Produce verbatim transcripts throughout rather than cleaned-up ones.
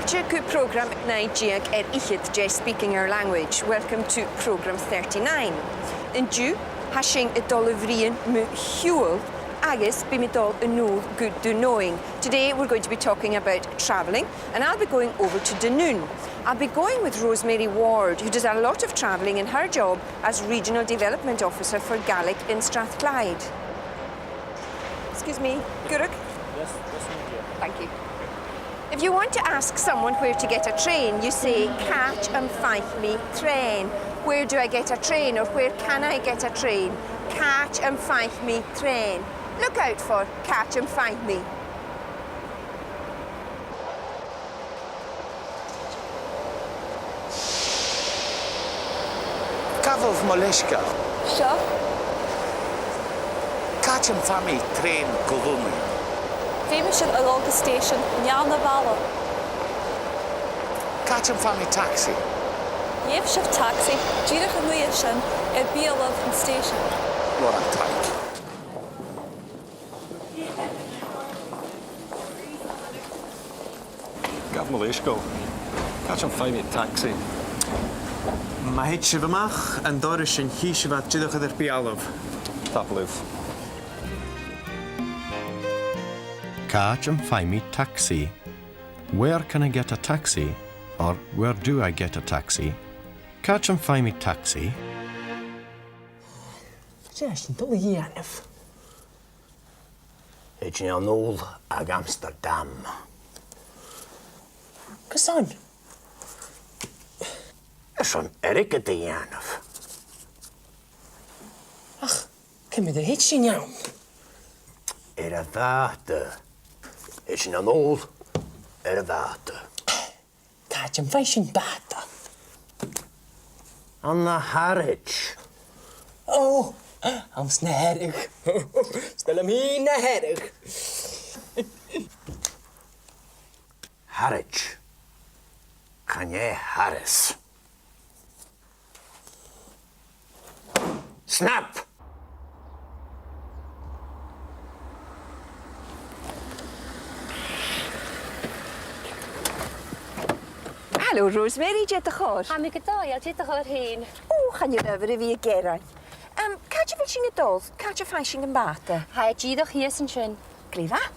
Fàilte gu prògram naoi deug air fhichead de Speaking Our Language. Welcome to programme thirty-nine. An-diugh, tha sinn a' dol a bhruidhinn mu shiubhal agus bidh mi a' dol a-null gu Dùn Omhain. Today we're going to be talking about travelling and I'll be going over to Dunoon. I'll be going with Rosemary Ward, who does a lot of travelling in her job as Regional Development Officer for Gaelic in Strathclyde. Excuse me, Guruk? Yes, yes, my dear. Thank you. If you want to ask someone where to get a train, you say, "Càit am faigh mi trèan?" Where do I get a train, or where can I get a train? Càit am faigh mi trèan? Look out for càit am faigh mi. Gabhaibh mo leisgeul. Seo. Càit am faigh mi trèan gu Lunnainn? Feumaidh sibh a dhol gu stèisean meadhan a' bhaile. Càit am faigh mi tagsaidh? Gheibh sibh tagsaidh dìreach a-muigh an sin air beulaibh an stèisein. Mòran taing. Gabh mo leisgeul. Càit am faigh mi tagsaidh? Ma thèid sibh a-mach an doras sin, chì sibh iad dìreach air ur beulaibh. Tapadh leibh. Càit am faigh mi tagsaidh? Where can I get a taxi? Or where do I get a taxi? Càit am faigh mi tagsaidh? Dè tha sinn a' dol a dhèanamh? Thèid sinn a-null a dh'Amsterdam. Carson? Airson airgead a dhèanamh. Ach ciamar a thèid sinn ann? Air a' bhàta. Thèid sinn a-null air a' bhàta. Càit am faigh sinn bàta? Ann an Harwich. Ò, anns na Hearadh. 'S toil leam fhìn na Hearadh. Harwich. Chan e Harris. Snap! Halò, Rosemary, dè do chor? Tha mi gu dòigheil, dè do chor fhèin? Ò, chan eil adhbhar a bhith ag gearain. Em, càit a bheil sinn a' dol? Càit am faigh sinn am bàta? Tha e dìreach shìos an sin. Glè mhath.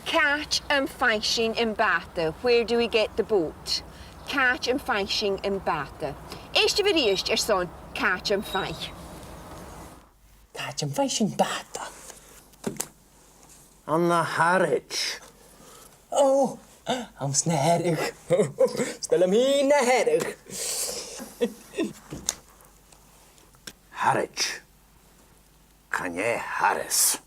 Càit am faigh sinn am bàta? Where do we get the boat? Càit am faigh sinn am bàta? Èistibh a-rithist airson càit am faigh. Càit am faigh sinn bàta? Ann an Harwich. Ò, anns na Hearadh. 'S toil leam fhìn na Hearadh. Harwich. Chan e Harris.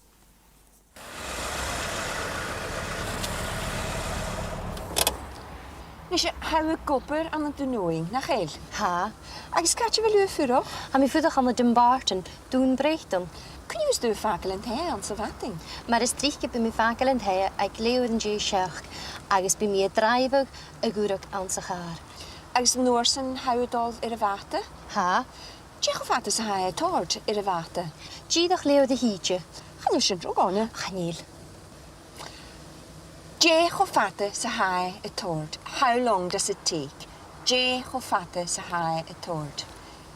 Nise, tha thu ag obair ann an Dùn Omhain, nach eil? Tha. Agus càit a bheil thu a' fuireach? Tha mi a' fuireach ann an Dumbarton, Dùn Breatainn. Cuin a bhios tu a' fàgail an taighe anns a' mhadainn? Mar as trice bidh mi a' fàgail an taighe aig leth-uair an dèidh seachd, agus bidh mi a' dràibheadh a dh'fhuireach anns a' chàr. Agus an uair sin, tha thu a' dol air a' bhàta? Tha. Dè cho fada 's a tha e a' toirt air a' bhàta? Dìreach leth-uair a thìde. Chan eil sin ro dhona. Chan eil. Dè cho fada 's a tha e a' toirt? How long does it take? Dè cho fada 's a tha e a' toirt?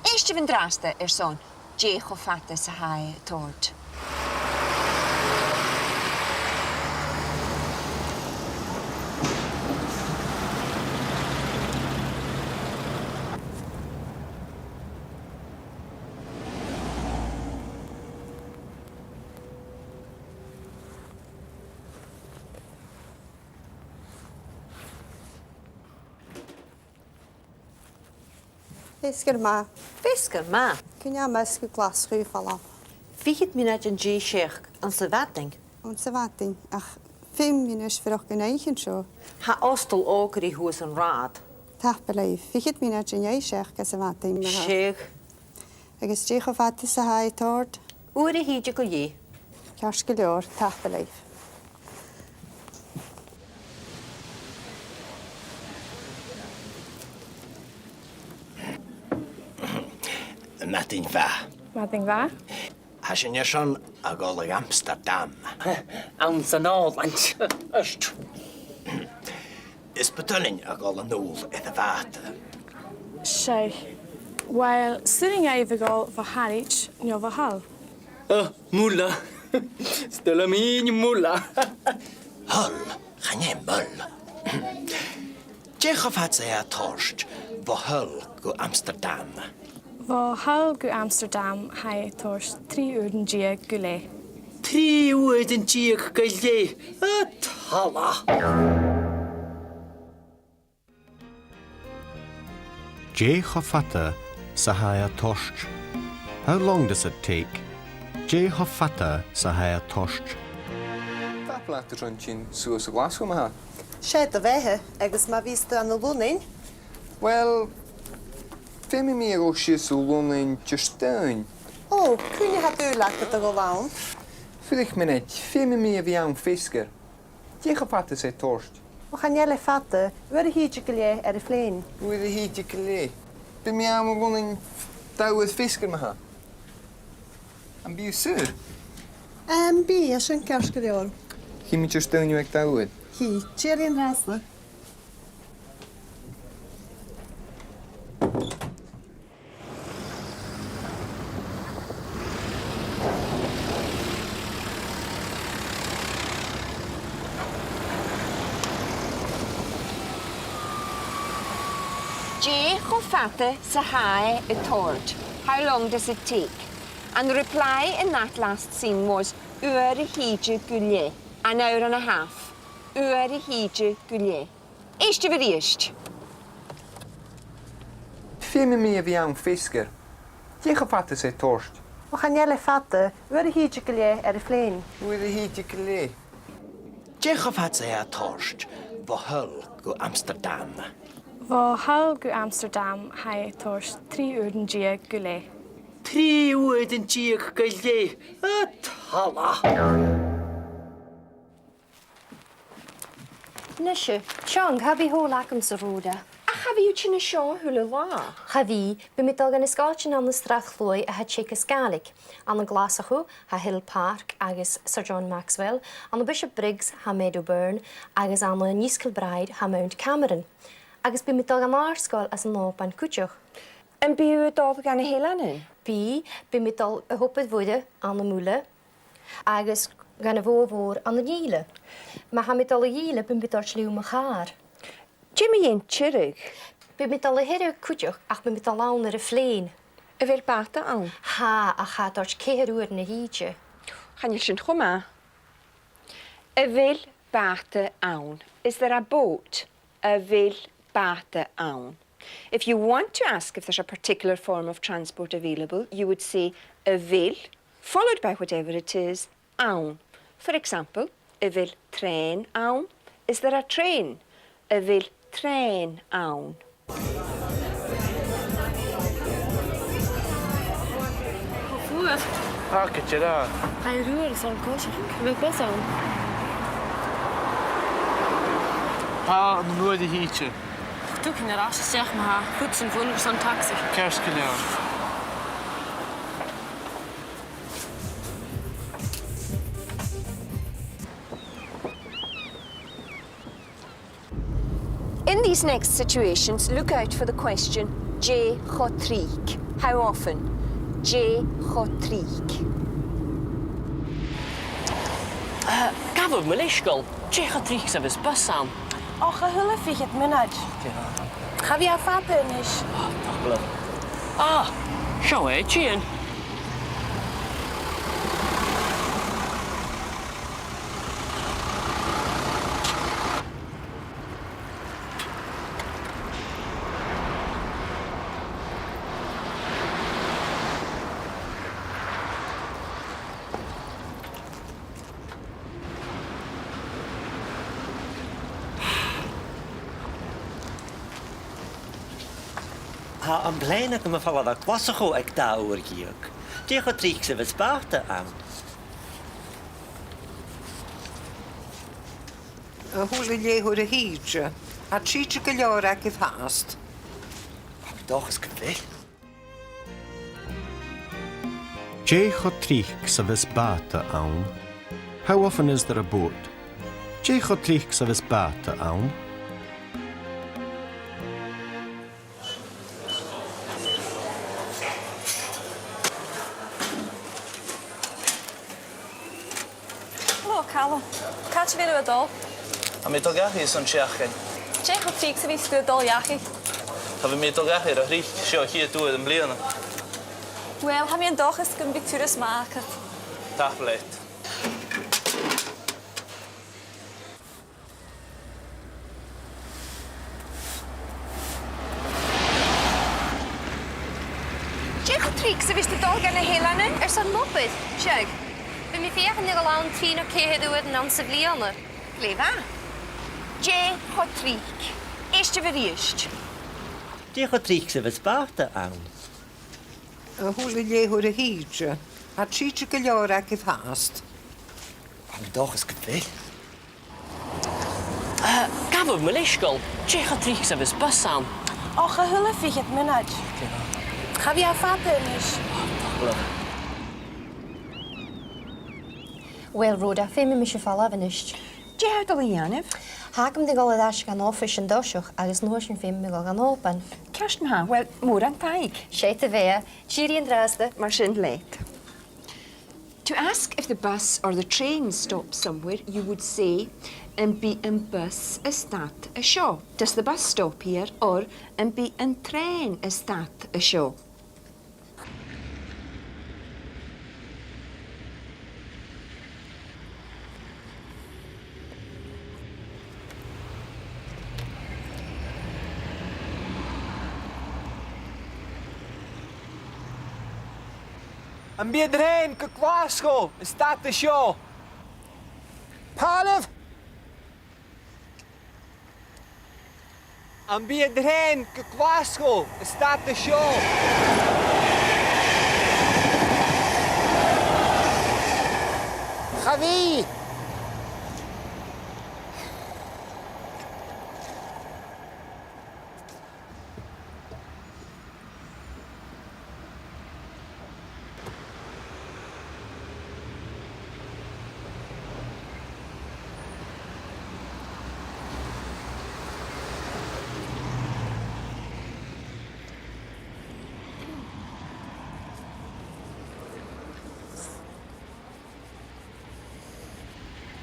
Èistibh an-dràsta airson dè cho fada 's a tha e a' toirt. Feasgar math. Feasgar math. Cuin a tha am bus gu Glaschu a' falbh? Fichead mionaid an dèidh seachd anns a' mhadainn. Anns a' mhadainn, ach feumaidh mi a-nis fuireach gu naoi an seo. Tha ostal òigridh shuas an rathad. Tapadh leibh. Fichead mionaid an dèidh seachd anns a' mhadainn. Seadh. Agus dè cho fada 's a tha e a' toirt? Uair a thìde gu leth. Ceart gu leòr, tapadh leibh. Madainn mhath. Madainn mhath. Tha sinn airson a dhol a dh'Amsterdam. Anns an Òlaind. Ort. Is bu toil leinn a dhol a-null air a' bhàta. Seadh. Uill, 's urrainn dhuibh a dhol bho Harwich no bho Hull. Ah, Muile. 'S toil leam fhìn Muile. Hull, chan e Muile. Dè cho fada 's a tha e a' toirt bho Hull gu Amsterdam? Bho Hull gu Amsterdam, tha e a' toirt trì uairean deug gu leth. Trì uairean deug gu leth? A talla! Dè cho fada 's a tha e a' toirt? How long does it take? Dè cho fada 's a tha e a' toirt? Tapadh leat airson tighinn suas a Ghlaschu, ma-thà. 'S e do bheatha, agus ma bhios tu ann an Lunnainn? Uill, feumaidh mi a dhol sìos a Lunnainn Diardaoin. Ò, cuin a tha dùil agad a dhol ann? Fuirich mionaid, feumaidh mi a bhith ann feasgar. Dè cho fada 's a tha e a' toirt? Ò, chan eil e fada, uair a thìde gu leth air a' phlèan. Uair a thìde gu leth. Bidh mi ann an Lunnainn dà uair feasgar, ma-thà. Am bi thu saor? Am bi, tha sin ceart gu leòr. Chì mi Diardaoin aig dà uair. Chì, tìoraidh an-dràsta. Dè cho fada 's a tha e a' toirt? How long does it take? And the reply in that last scene was, uair a thìde gu leth, an hour and a half. Uair a thìde gu leth. Èistibh a-rithist. Feumaidh mi a bhith ann feasgar. Dè cho fada 's a tha e a' toirt? Ò, chan eil e fada, uair a thìde gu leth air a' phlèan. Uair a thìde gu leth. Dè cho fada 's a tha e a' toirt bho Hull gu Amsterdam? Bho Hull gu Amsterdam, tha e a' toirt trì uairean deug gu leth. Trì uairean deug gu leth? A talla! Nise, Sean, cha bhi thòil agam-sa ro-mhath. Ach cha bhi thu a' tighinn an seo a h-uile là. Cha bhi, bidh mi a' dol dha na sgoiltean ann an Srath Chluaidh a tha teagasg Gàidhlig. Ann an Glaschu, tha Hill Park agus Sir John Maxwell, ann am Bishopbriggs, tha Meadowburn, agus ann an East Kilbride, tha Mount Cameron. Agus bidh mi a' dol dhan àrd-sgoil anns an Òban cuideachd. Am bi thu a' dol dha na h-eileanan? Bidh, bidh mi a' dol a Thobar Mhoire ann am Muile, agus dhan a' Bhogha Mhòr ann an Ìle. Ma tha mi a' dol a dh'Ìle, bidh mi a' toirt leam mo chàr. Dè mu dheidhinn Tiriodh? Bidh mi a' dol a Thiriodh cuideachd, ach bidh mi a' dol ann air a' phlèan. A bheil bàta ann? Tha, ach tha e a' toirt ceithir uairean a thìde. Chan eil sin cho math. A bheil bàta ann? Is there a boat? A bheil bàta ann? If you want to ask if there's a particular form of transport available, you would say a bheil, followed by whatever it is, ann. For example, a bheil trèan ann? Is there a train? A bheil trèan ann? Fuar. Tha, gu dearbh. Tha e ruadh airson coiseachd. A bheil bus ann? Tha, an uair a thìde. Tugainn air ais a-steach ma-thà. Faodaidh sinn fònadh airson tagsaidh. Ceart gu leòr. In these next situations, look out for the question, dè cho tric? How often? Dè cho tric? Eh, gabhaibh mo leisgeul, dè cho tric 's a bhios bus ann? Och, a h-uile fichead mionaid. Cha bhi e fada a-nis. Ah, tapadh leibh. Ah, seo e, tighinn. Tha am plèan agam a' falbh à Glaschu aig dà uair dheug. Dè cho tric 's a bhios bàta ann? A h-uile leth-uair a thìde. Tha e a' tìde gu leòr agaibh fhathast. Tha mi an dòchas gu bheil. Dè cho tric 's a bhios bàta ann? How often is there a boat? Dè cho tric 's a bhios bàta ann? Alan, càit a bheil thu a' dol? Tha mi a' dol dhachaigh airson seachdain. Dè cho tric 's a bhios tu a' dol dhachaigh? Tha mi a' dol dhachaigh air a' chnuic, seo a' chiad uair am-bliadhna. Uill, tha mi an dòchas gum bi turas math agad. Tapadh leat. Dè cho tric 's a bhios tu a' dol gu na h-eileanan airson m' obair, seadh? Bidh mi a' feuchainn a dhol ann trì no ceithir uairean anns a' bhliadhna. Glè mhath. Dè cho tric. Èistibh a-rithist. Dè cho tric 's a bhios bàta ann? A h-uile leth-uair a thìde. Tha trì gu leòr agaibh fhathast. Tha mi an dòchas gu bheil. Eh, gabhaibh mo leisgeul, dè cho tric 's a bhios bus ann? Och, a h-uile fichead mionaid. Cha bhi e fada a-nis. Uill, Rhoda, feumaidh mise falbh a-nis. Dè tha thu a' dol a dhèanamh? Tha agam ri dhol air ais dhan oifis an toiseach agus an uair sin feumaidh mi dhol dhan Òban. Ceart ma-thà, uill, mòran taing. 'S e do bheatha, tìoraidh an-dràsta. Mar sin leat. To ask if the bus or the train stops somewhere, you would say, am bi am bus a' stad an seo? Does the bus stop here? Or am bi an trèan a' stad an seo? Am bi an trèan gu Glaschu a' stad an seo? Pàilibh! Am bi an trèan gu Glaschu a' stad an seo? Cha bhi.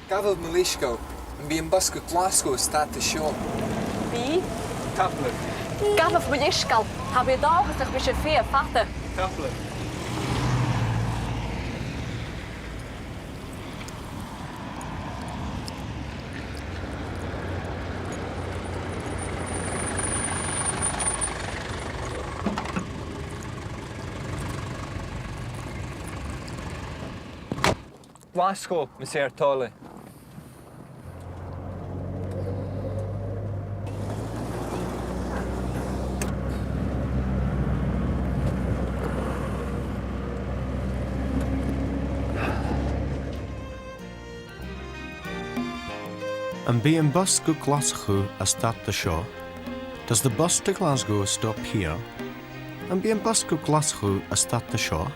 Gabhaibh mo leisgeul, am bi am bus gu Glaschu a' stad an seo? Bidh. Tapadh leibh. Gabhaibh mo leisgeul, tha mi an dòchas nach bi sibh fada. Tapadh leibh. Glaschu, mas e ur toil e. Am bi am bus gu Glaschu a' stad an seo? Does the bus to Glasgow stop here? Am bi am bus gu Glaschu a' stad an seo?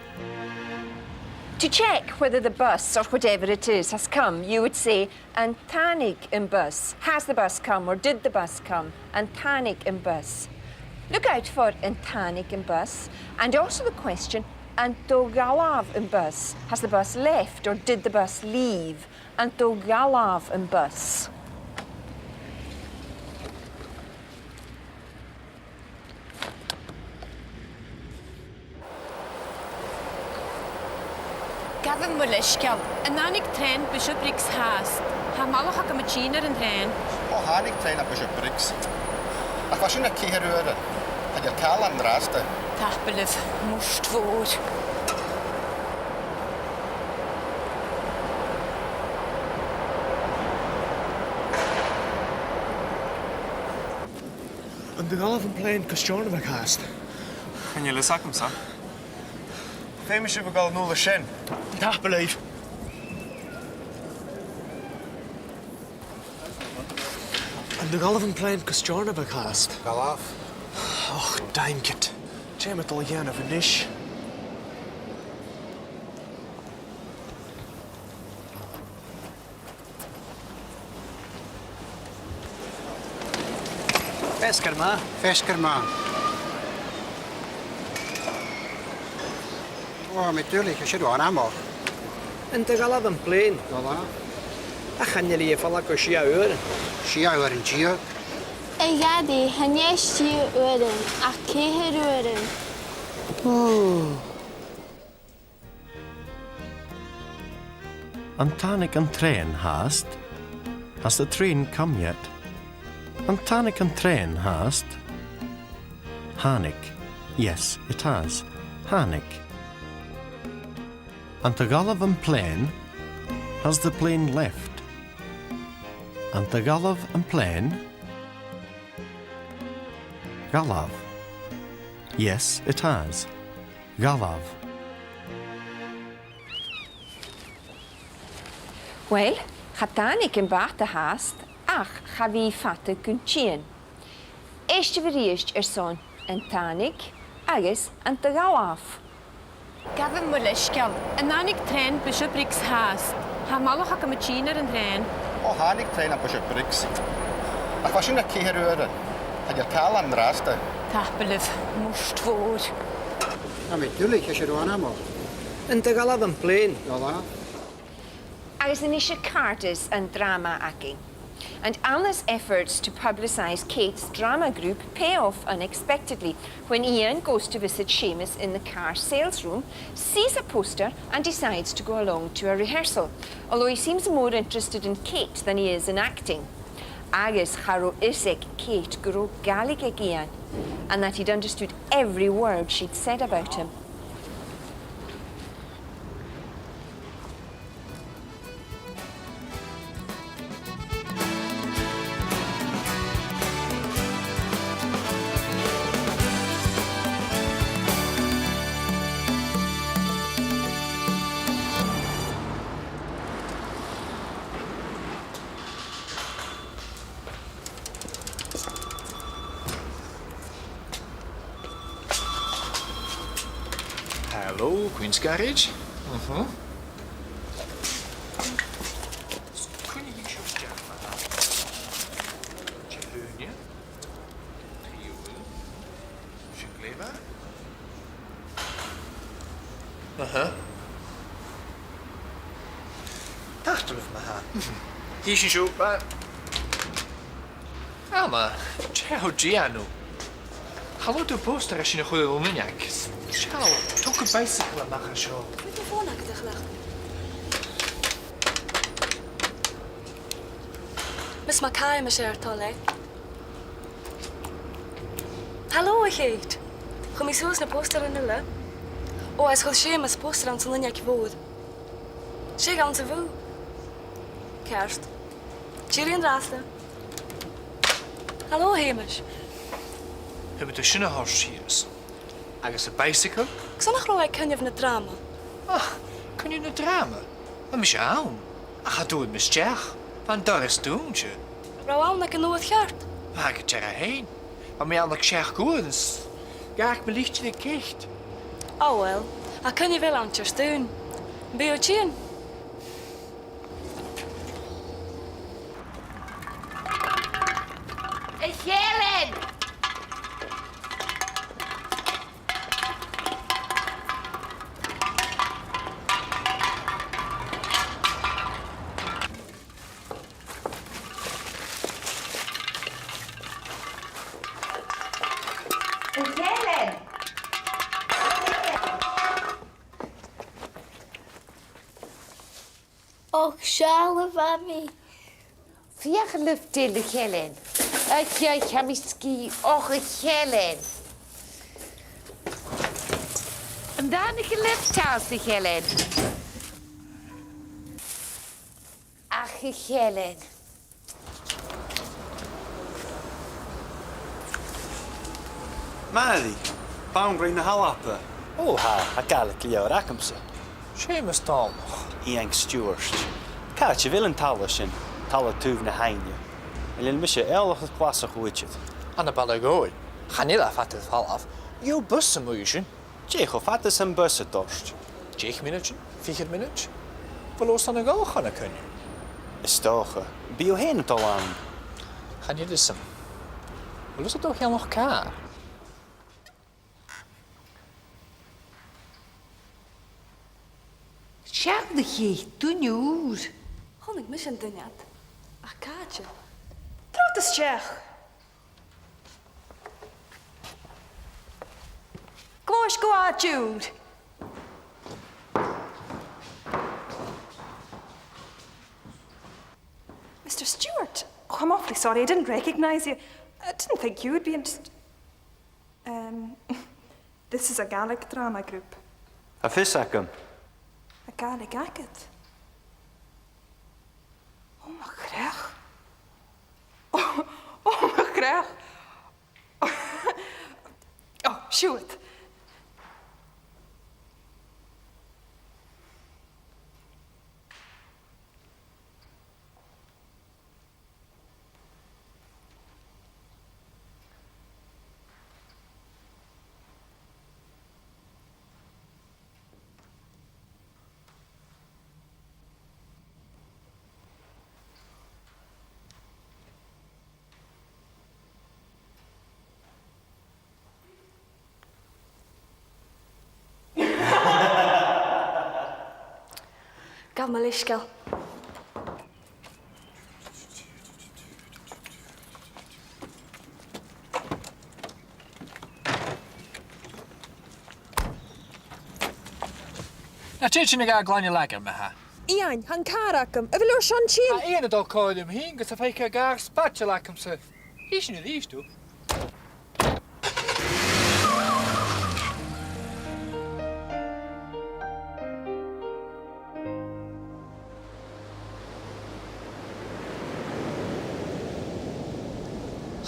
To check whether the bus, or whatever it is, has come, you would say, an tàinig am bus. Has the bus come, or did the bus come? An tàinig am bus. Look out for an tàinig am bus, and also the question, an do dh'fhalbh am bus? Has the bus left, or did the bus leave? An do dh'fhalbh am bus? Gabhaibh mo leisgeul. An tàinig trèan Bishopbriggs fhathast? Tha am balach agam a' tighinn air an trèan. O, thàinig trèan à Bishopbriggs. Ach bha sin aig ceithir uairean. Chan eil càil ann an-dràsta. Tapadh leibh, murt mhòr. An do dh'fhalbh am plèan gu Steòrnabhagh fhathast? Chan eil fhios agamsa. Feumaidh sibh a dhol a-null an sin. Tapadh leibh. An do dh'fhalbh am plèan gu Steòrnabhagh fhathast? Dh'fhalbh. Och, daingead. Dè tha mi a' dol a dhèanamh a-nis? Feasgar math. Feasgar math. O, tha mi duilich, tha siud uabhasach. An do dh'fhalbh am plèan? Dh'fhalbh. Ach chan eil i a' falbh gu sia uairean. Sia uairean deug? A Dhadaidh, chan e sia uairean, ach ceithir uairean. Ò. An tàinig an trèan fhathast? Has the train come yet? An tàinig an trèan fhathast? Thàinig. Yes, it has. Thàinig. An do dh'fhalbh am plèan? Has the plane left? An do dh'fhalbh am plèan? Dh'fhalbh. Yes, it has. Dh'fhalbh. Uill, cha tàinig am bàta fhathast, ach cha bhi fada gun tighinn. Èistibh a-rithist airson an tàinig agus an do dh'fhalbh. Gabhaibh mo leisgeul. An tàinig trèan Bishopbriggs fhathast? Tha am balach agam a' tighinn air an trèan. Ò, thàinig trèan à Bishopbriggs. Ach bha sin aig ceithir uairean. Chan eil càil ann an-dràsta. Tapadh leibh, murt mhòr. Tha mi duilich, tha sibh an-àirde. An do dh'fhalbh am plèan? Dh'fhalbh. Agus a-nis a' chàirdeas an dràma againn. And Anna's efforts to publicise Kate's drama group pay off unexpectedly when Ian goes to visit Seamus in the car salesroom, sees a poster and decides to go along to a rehearsal, although he seems more interested in Kate than he is in acting. Agus cha robh fhios aig Kate gun robh Gàidhlig aig Ian, and that he'd understood every word she'd said about him. Hello, Queen's Garage. Mhm. Cuin a thig sibh a-steach ma-thà? Dihaoine. Trì uairean. Sin glè mhath. Aha. Tapadh leibh ma-thà. Thig sinn seo, bye. Alma, dè tha thu a' dèanamh? Cha robh thu am poster sin a chur air an uinneig. Seall, tog am bicycle a-mach à seo. Cò am fòn agad, a chlann? Miss Mackay, mas e ur toil e. Halò, a Cheit. Chuir mi suas na postairean uile. Ò, is chuir Seumas postair anns an uinneig mhòr. 'S e a th' anns a' bhùth. Ceart. Tìoraidh an-dràsta. Halò, a Sheumais. Thug mi sin a thoirt sìos. Agus am bicycle? Carson nach robh e aig coinneamh na dràma? Ah, coinneamh na dràma? Bha mise ann. Ach cha d' fhuair mi a-steach. Bha an doras dùinte. An robh thu ann aig an uair cheart? Bha, gu dearbh fhèin. Bha mi ann aig seachd uairean is dh'fhàg mi litir aig Ceit. O uill, tha coinneamh eile ann Diardaoin. Am bi thu a' tighinn? A Helen! A Helen! Och, seall a Mhamaidh. Feuch an lioft eile, a Helen. Ach, ach, tha mi sgìth, och, a Helen. An tàinig an lioft às, a Helen? Ach, a Helen. Màiri, Banrigh na h-Alba. Ò, tha, tha Gàidhlig gu leòr agamsa. Seumas Dòmhnallach. Iain Stiùbhart. Càit a bheil an talla sin, talla taobh na h-aibhne? Uill, tha mise eòlach air Glaschu idir. Ann am Baile Dhùin. Chan eil e fada air falbh. Gheibh thu bus a-muigh an sin. Dè cho fada 's am bus a' toirt? Deich mionaidean? Fichead mionaid? A bheil fhios dè an t-aon rud a chunnaic thu? Is dòcha. Am bi thu fhèin a' dol ann? Chan eil fhios agam. A bheil fhios dè tha ceannach càr? Seall, a Cheit, duine ùr. Chunnaic mise an duine ud. Ach càite? Trobhad a-steach! Gluais gu àite ùr. Mister Stewart, oh, I'm awfully sorry, I didn't recognise you. I didn't think you would be interested. Um, this is a Gaelic drama group. Tha fios agam. Tha Gàidhlig agad? Oh, mo chreach. Oh, oh, mo chreach. Oh, siuthad. Gabh mo leisgeul. Nach tèid sinn a dh'fhaighinn glainne lager, ma-thà? Iain, tha an càr agam. A bheil thu airson tighinn? Tha Iain a' dol còmhla rium fhìn, gus am faic e an càr spaideil agamsa. Chì sinn a-rithist thu.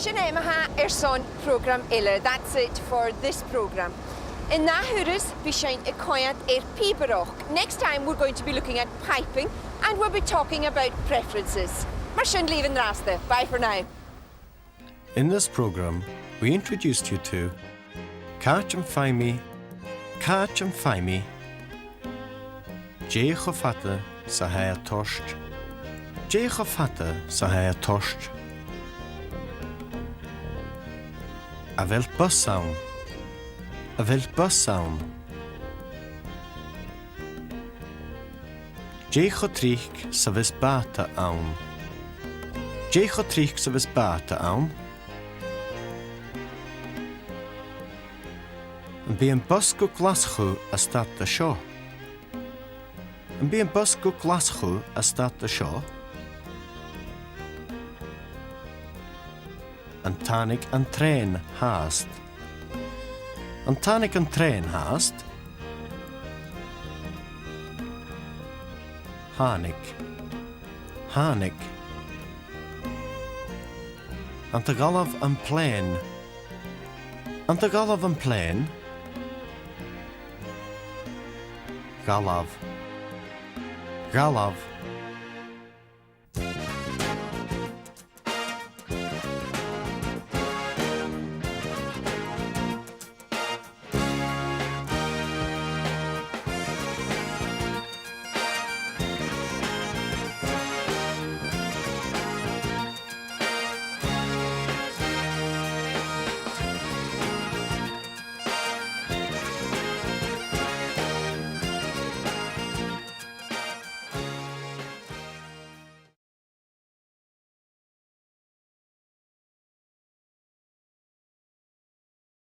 Sin e ma-thà airson prògram eile. That's it for this programme. An ath thuras, bidh sinn a' coimhead air pìobaireachd. Next time we're going to be looking at piping and we'll be talking about preferences. Mar sin leibh an-dràsta. Bye for now. In this programme, we introduced you to: Càit am faigh mi, càit am faigh mi? Dè cho fada 's a tha e a' toirt? Dè cho fada 's a tha e a' toirt? A bheil bus ann? A bheil bus ann? Dè cho tric 's a bhios bàta ann? Dè cho tric 's a bhios bàta ann? Am bi am bus gu Glaschu a' stad an seo? Am bi am bus gu Glaschu a' stad an seo? An tàinig an trèan fhathast? An tàinig an trèan fhathast? Thàinig. Thàinig. An do dh'fhalbh am plèan? An do dh'fhalbh am plèan? Dh'fhalbh. Dh'fhalbh.